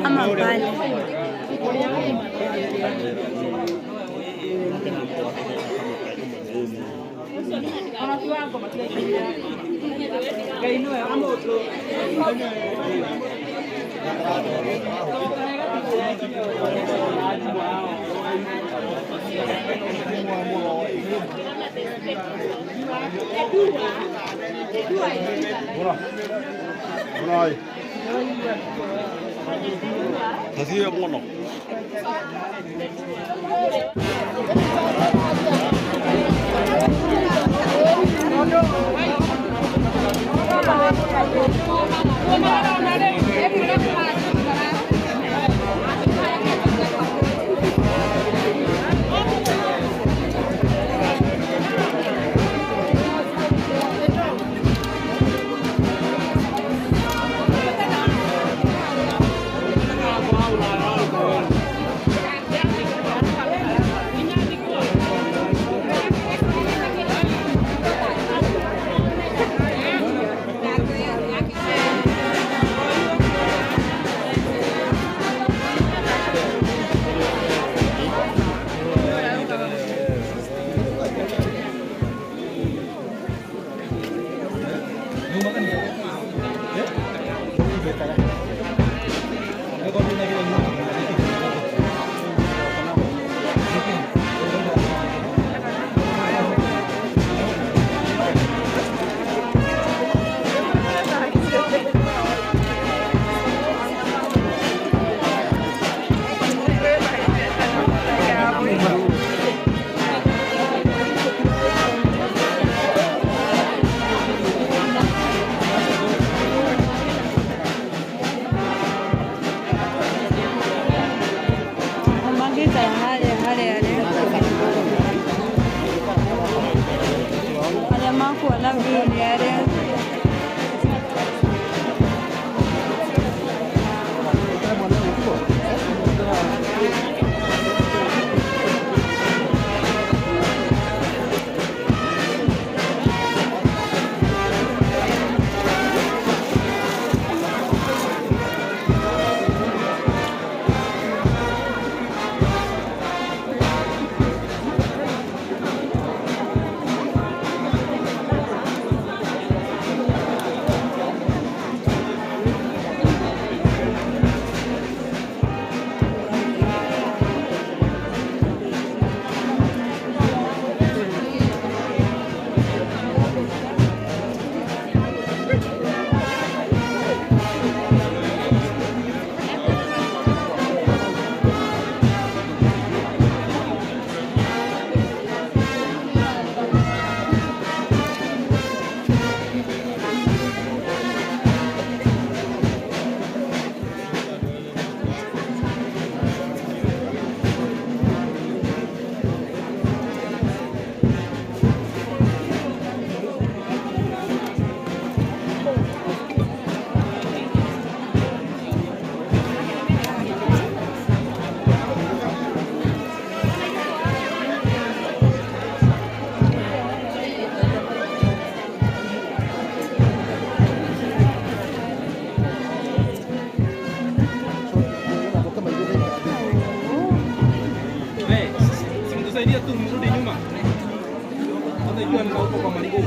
Ama pale. Arĩa makuona view nĩ arĩa. Simtusaidia tu mrudi nyuma. Hata ikiwa ni huko kwa miguu.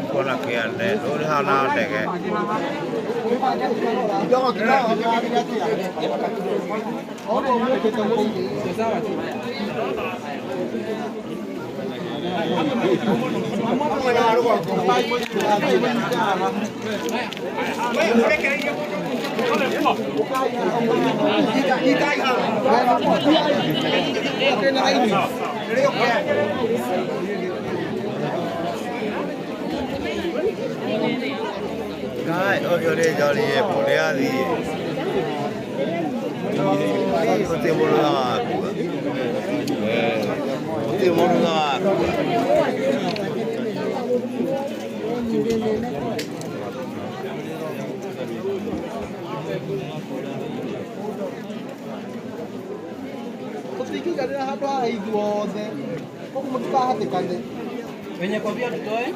Kuona kĩande ndũrĩ hana ndege. Cái ôi đi cho đi bộ đi gì. Có tiền mua là. Có tiền mua là. Tũtingĩiganĩra handũ haha ithuothe koguo mũtikahatĩkane. Wenye kofia tutoe.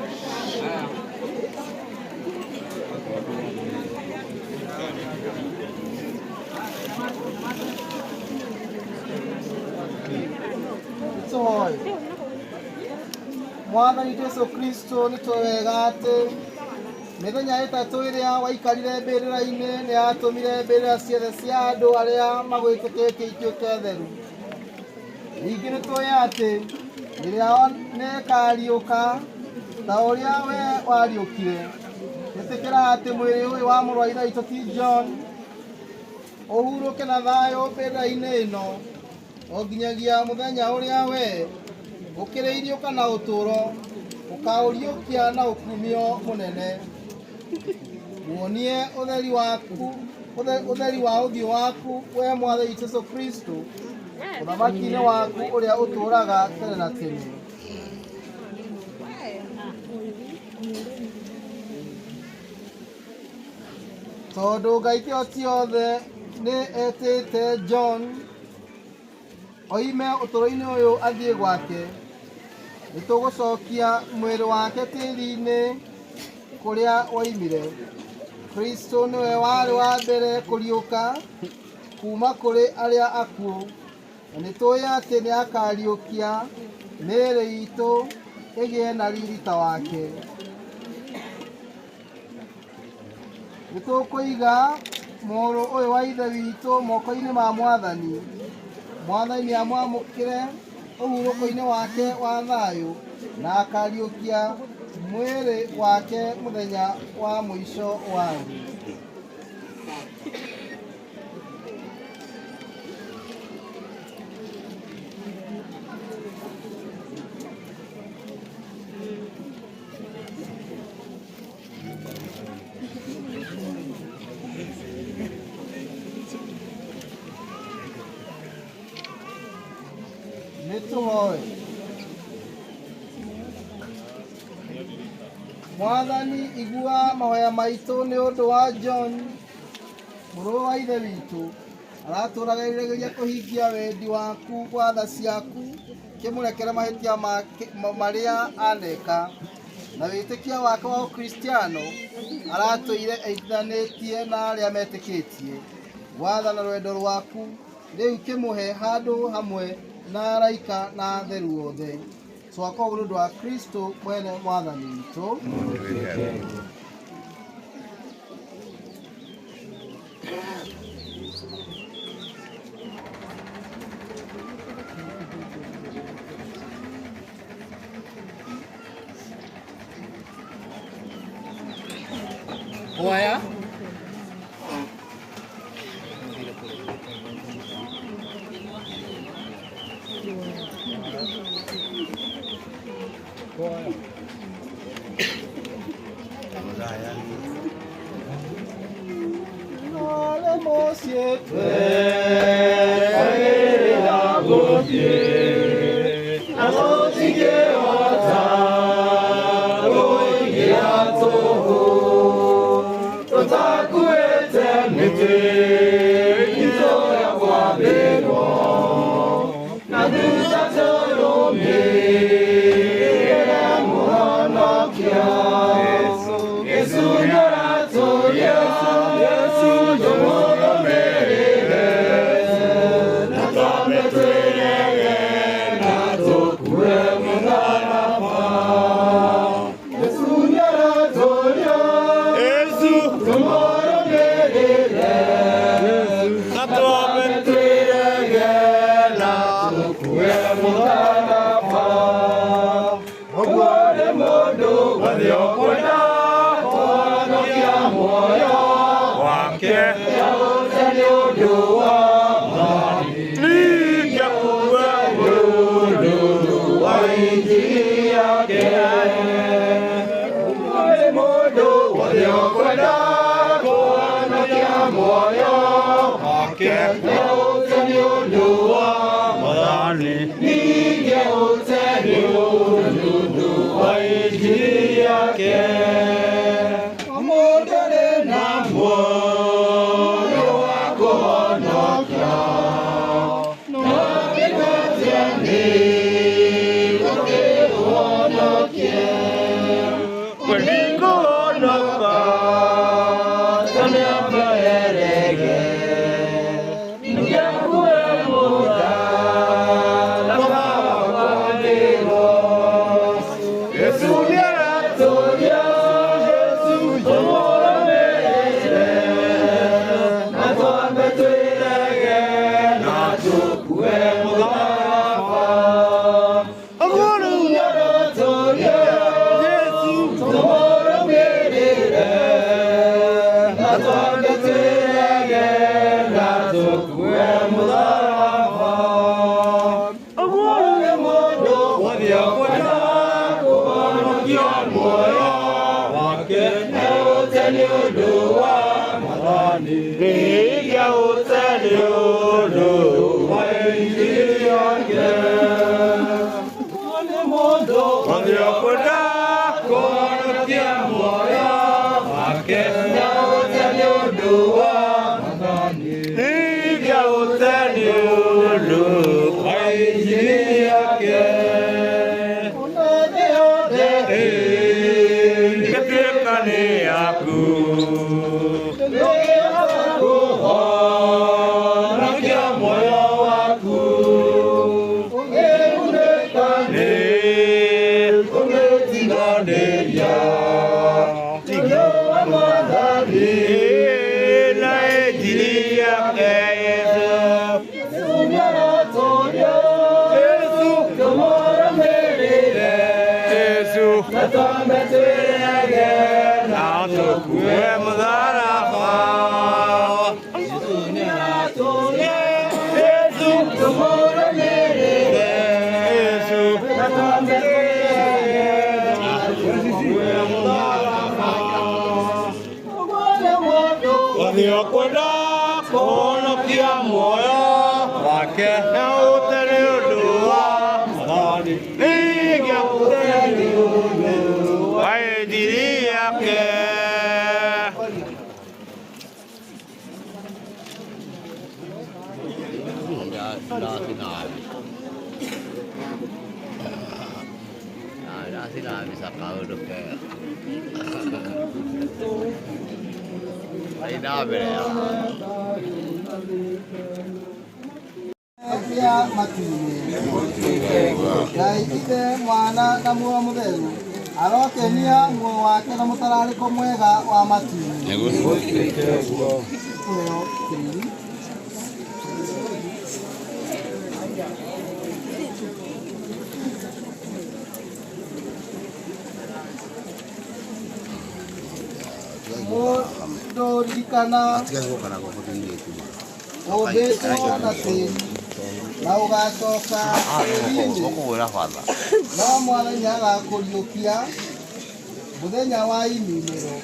Tũhoe. Mwathani Jesũ Kristo nĩ tũĩ wega atĩ mĩthenya ĩtatũ ĩrĩa waikarire mbĩrĩra-inĩ nĩ yatũmire mbĩrĩra ciothe cia andũ arĩa magwĩtĩkĩtie ituĩke theru. Ningĩ nĩ tũĩ atĩ mĩĩrĩ yao nĩ ĩkariũka ta ũrĩa we wariũkire. Ĩtĩkĩra atĩ mwĩrĩ ũyũ wa mũrũ wa Ithe witũ ti John ũhurũke na thayũ mbĩrĩra-inĩ ĩno o nginyagia mũthenya ũrĩa we ũkĩrĩiriũka na ũtũũro ũkaũriũkia na ũkumio mũnene. Muonie ũtheri waku, ũtheri wa ũthiũ waku we Mwathani Jesũ Kristo ũthamaki-inĩ waku ũrĩa ũtũũraga tene na tene. Tondũ Ngai kĩhoti othe nĩ etĩte John oime ũtũũro-inĩ ũyũ athiĩ gwake, nĩ tũgũcokia mwĩrĩ wake tĩĩri-inĩ kũrĩa woimire. Kristo nĩwe warĩ wa mbere kũriũka kuma kũrĩ arĩa akuũ, na nĩ tũĩ atĩ nĩ akariũkia mĩĩrĩ itũ ĩgĩe na riri ta wake. Nĩ tũkũiga mũrũ ũyũ wa Ithe witũ moko-inĩ ma Mwathani. Mwathani nĩ amwamũkĩre ũhurũko-inĩ wake wa thayũ na akariũkia mwĩrĩ wake mũthenya wa mũico wa thĩ. Nĩ tũhoe. Mwathani igua mahoya maitũ nĩ ũndũ wa John mũrũ wa Ithe witũ aratũũraga eriragĩria kũhingia wendi waku gwa tha ciaku, kĩmũrekere mahĩtia marĩa aneka na wĩtĩkia wake wa Ũkristiano aratũire eitithanĩtie na arĩa metĩkĩtie. Gwatha na rwendo rwaku rĩu kĩmũhe handũ hamwe na araika na atheru othe. Twaka ũguo nĩ ũndũ wa Kristo mwene Mwathani witũ. Hoya. Wake. muoyo wake na ũte nĩ ũndũ wa Mwathani ningĩ ũte nĩ ũndũ wa injiri yake mũndũ arĩ na muoyo wa kũhonokia no angĩgwatia nĩ ũkĩũhonokie kũhonoka tũnĩambaerege nĩakue mũtharaba wa Yesu nĩaratũria Yesu tũmũrũmĩrĩre na twambe twĩrege na tũkue mũtharaba ũguo rĩu nĩaratũria Yesu tũmũrũmĩrĩre na twambe twĩrege na tũkue mũtharaba ũguo rĩu nĩ mũndũ wothe ũkwenda kũhonokia muoyo wake na ũte nĩ ũndũ wa Mwathani ningĩ ũte nĩ ũndũ wa injiri yake ũguo nĩ mũndũ wothe ũkwenda kũhonokia muoyo wake na ũte nĩ ũndũ wa Mwathani ningĩ ũte nĩ ũndũ wa injiri yake ĩngĩtuĩka nĩ yaku kũhonokia muoyo waku ũngĩgunĩka nĩ ũngĩtiganĩria ũndũ wa Mwathani na injiri yake Yesu nĩaratũria Yesu tũmũrũmĩrĩre Yesu na twambe twĩrege na tũkue mũtharaba Yesu nĩaratũria Yesu tũmũrũmĩrĩre Yesu na twambe twĩrege na tũkue mũtharaba ũguo nĩ mũndũ wothe ũkwenda kũhonokia muoyo wake na ũte nĩ ũndũ wa Mwathani ningĩ ũte nĩ ũndũ wa injiri yake. Ria matu-inĩ Ngai Ithe Mwana na Muoyo Mũtheru arokenia muoyo wake na mũtararĩko mwega wa matu-inĩ. Kũheo tĩri. Mũndũ ririkana ũmbĩtwo na tĩri na ũgacoka tĩri-inĩ no Mwathani nĩagakũriũkia mũthenya wa ininĩro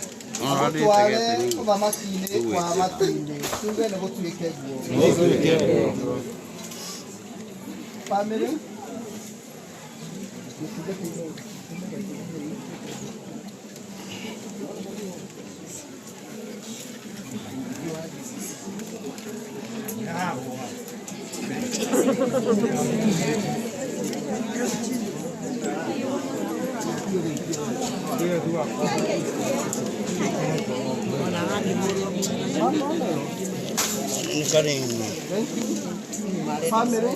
agũtware ũthamaki-inĩ wa matu-inĩ. Tuge nĩ gũtuĩke guo. Family Family.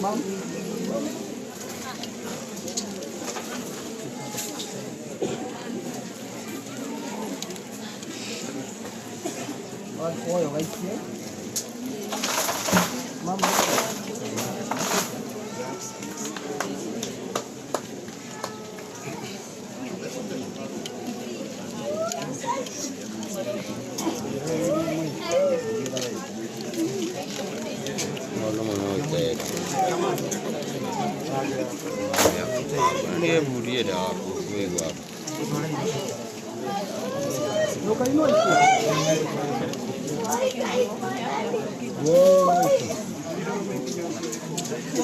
Mom. Oil right here. Mom. Ne buraya da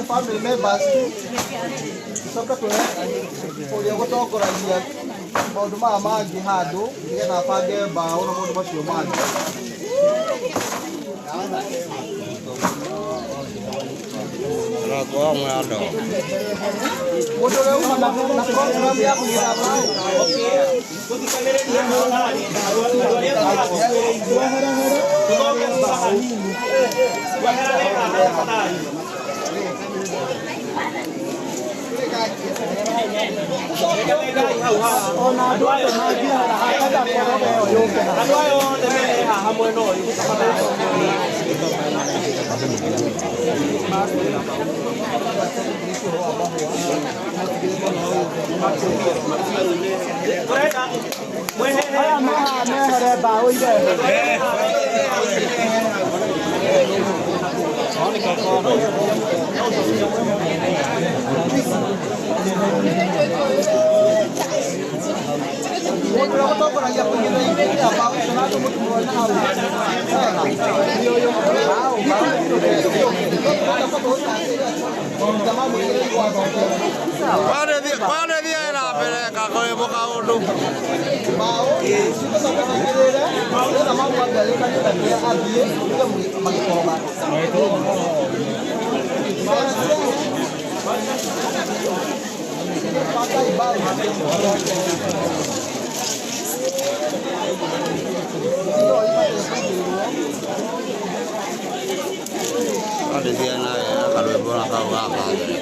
Family members tucoke tũhe ũrĩa ũgũtongoragia maũndũ maya mangĩ handũ nĩgetha abange mbaũ na maũndũ macio mangĩ. Mũndũ ũrĩa uma na program ya kũiga mbaũ. Mũndũ ũrĩa ũgũtongoragia kũigĩrĩra igĩrĩra mbaũ icio na andũ mũtumuone hau. Kwanĩthiĩ na mbere kakorĩmwo kaũndũ. Mbaũ cigũcoka ciigĩrĩre nĩgetha mamwambia arĩkanĩte kũrĩa athiĩ magĩkoroga. Bangai mbaũ. Kwanĩthiĩ na karwĩmbo na kau gaka mbere.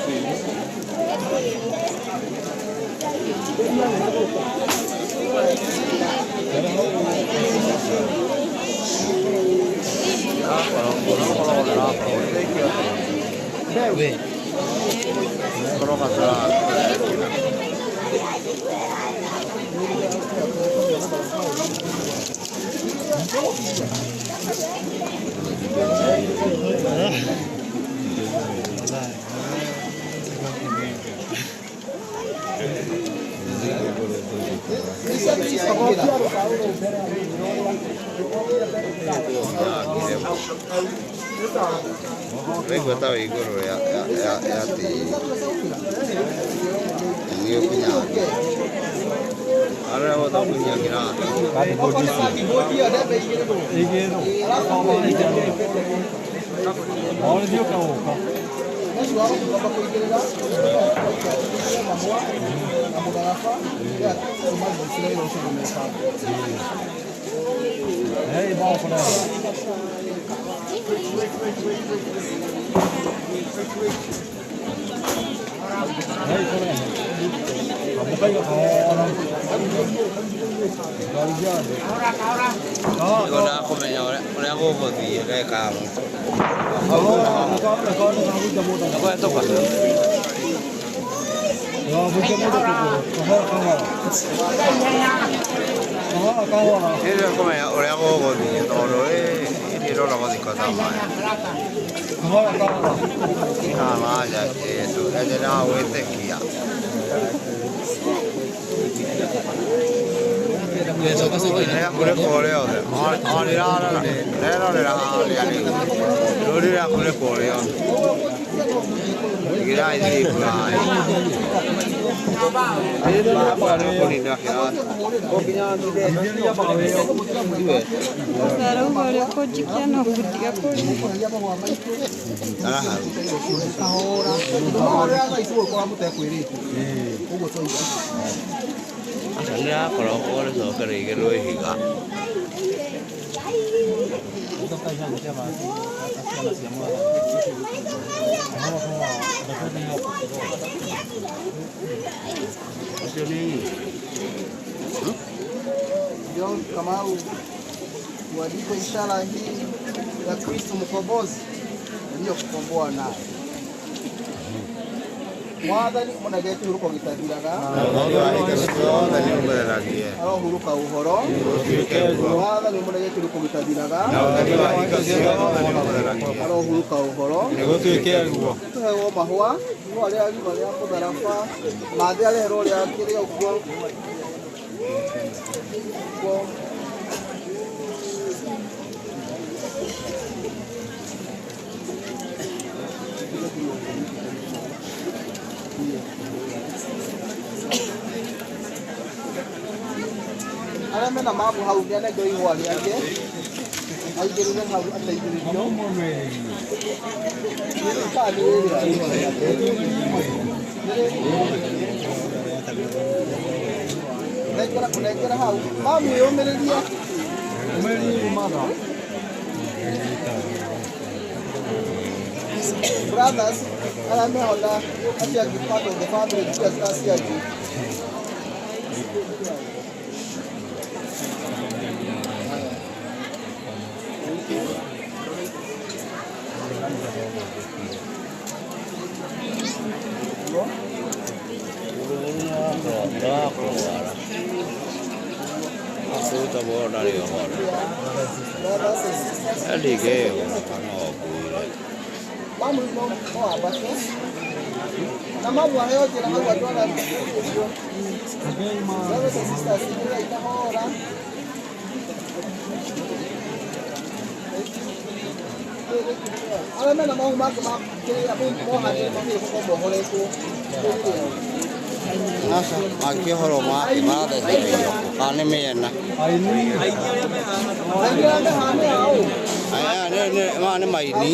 Waigua ta wĩ igũrũ rĩa tĩri. Nĩũkunyange. Arĩa othe ũkunyangira. Nĩguo ndakũmenya ũrĩa gũgũthiĩ gekaga. Nĩkũhetũka. Nĩndĩrenda kũmenya ũrĩa gũgũthiĩ tondũ ĩ ndĩrona gũthikwo ta maya. Kamaja Jesũ nĩndĩragwĩtĩkia. Rĩrakunĩkwo rĩothe. O rĩrarora harĩa rĩu. Rũri rĩrakunĩkwo rĩothe. Igĩrai thiĩ kũraya. Arauga ũrĩa ũkũnjikia no ngũtiga kũrĩa. Kahora thaa ici mũgũkora mũtekwĩrĩte. Ũguo twaigua. Aca nĩrakorogwo rĩcoke rĩigĩrwo ihiga. John Kamau kuandikwa ishara hii ya Kristo mkombozi aliyokukomboa naye. Mwathani mũnegete kĩhurũko gĩtathiraga, arohurũka ũhoro. Mwathani mũnegete kĩhurũko gĩtathiraga, arohurũka ũhoro. Tũheagwo mahũa, ihũa rĩa riũa rĩa mũtharaba, mathĩ areherwo rĩa kĩrĩa ũguo. Ũguo. Arĩa mena mabu hau nĩ anengwo ihũa rĩake aigĩrĩre hau ateithĩrĩrio. Kana nĩ rĩrĩ nengera hau mamu yũmĩrĩrie. Brothers arĩa meho na acio angĩ part of the family tiga acio angĩ. Mamu no ambate na mamu aheo njĩra hau andũ arĩa brothers and sisters ĩrĩa ikahora. Arĩa mena mahu mangĩ ma kĩrĩa mohanĩre magĩrĩirwo gũkorwo mohoretwo. Aca mangĩohorwo marathecererio kana nĩ mĩena. Aini arĩa mehaha nĩ a ũ? Aya maya nĩ maini.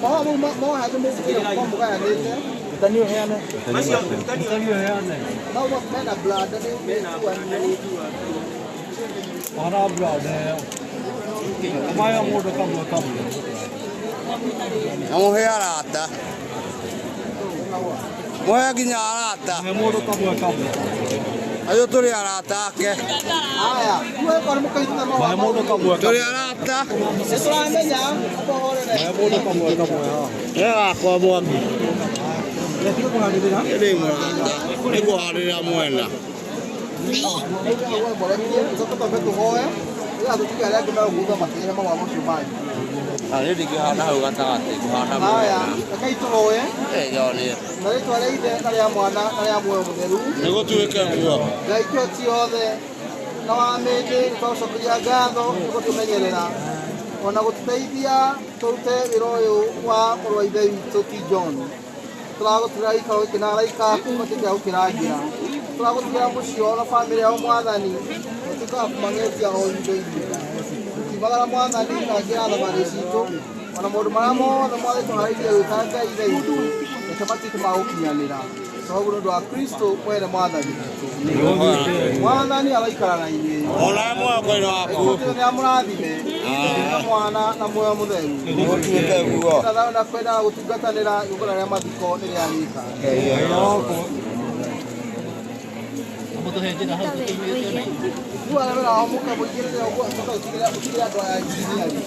Mahoa mau mohanĩte mũgũkĩra gũkorwo mũgayanĩte. Mau mena blood nĩ Na mũhe arata. Mũhe nginya arata. Acio tũrĩ arata ake. Aya, kuo nĩ mũkaitũna mahũa mau. Tũrĩ arata. Nĩ tũramenya ũhorere. Nĩ wakwa Mwangi. Nĩ mũrata. Nĩ kũharĩrĩra mwena. Ũcoke twambe tũhoe nĩgetha tũtige arĩa angĩ megũgũtha makĩrehe mahũa macio manyu. Niĩ ndingĩhanda hau gatagatĩ ngũhanda Haya, mwena. rekei tũhoe Nĩ na rĩtwa rĩa Ithe na rĩa Mwana na rĩa Muoyo Mũtheru. gũtuĩke guo. Ngai kĩhoti yothe na wa mĩndĩ nĩ twagũcokeria ngatho nĩ gũtũmenyerera ona gũtũteithia tũrute wĩra ũyũ wa mũrũ wa Ithe witũ ti John. Tũragũtigĩra gĩikaro gĩkĩ na araika aku matuĩke a gũkĩrangĩra. Tũragũtigĩra mũciĩ wao na bamĩrĩ yao Mwathani, ũtuĩke wa kũmang'etia o indo-inĩ. Tũkiumagara Mwathani rangĩra thabarĩ citũ ona maũndũ marĩa mothe Mwathani tũharĩirie gwĩka Ngai Ithe witũ reke matuĩke ma gũkinyanĩra. Tũhogu nĩ ũndũ wa Kristo mwene Mwathani witũ. Mwathani aroikara na inyuĩ. Ona mwako-inĩ waku. Nĩ amũrathime na Mwana na Muoyo Mũtheru. Gũtuĩke guo. Na thayũ na kwenda na gũtungatanĩra igongona rĩa mathiko nĩ rĩarĩka. Rĩu arĩa mena mũke mũingĩrĩre ũguo ũcoke ũtigĩre andũ aya engineering.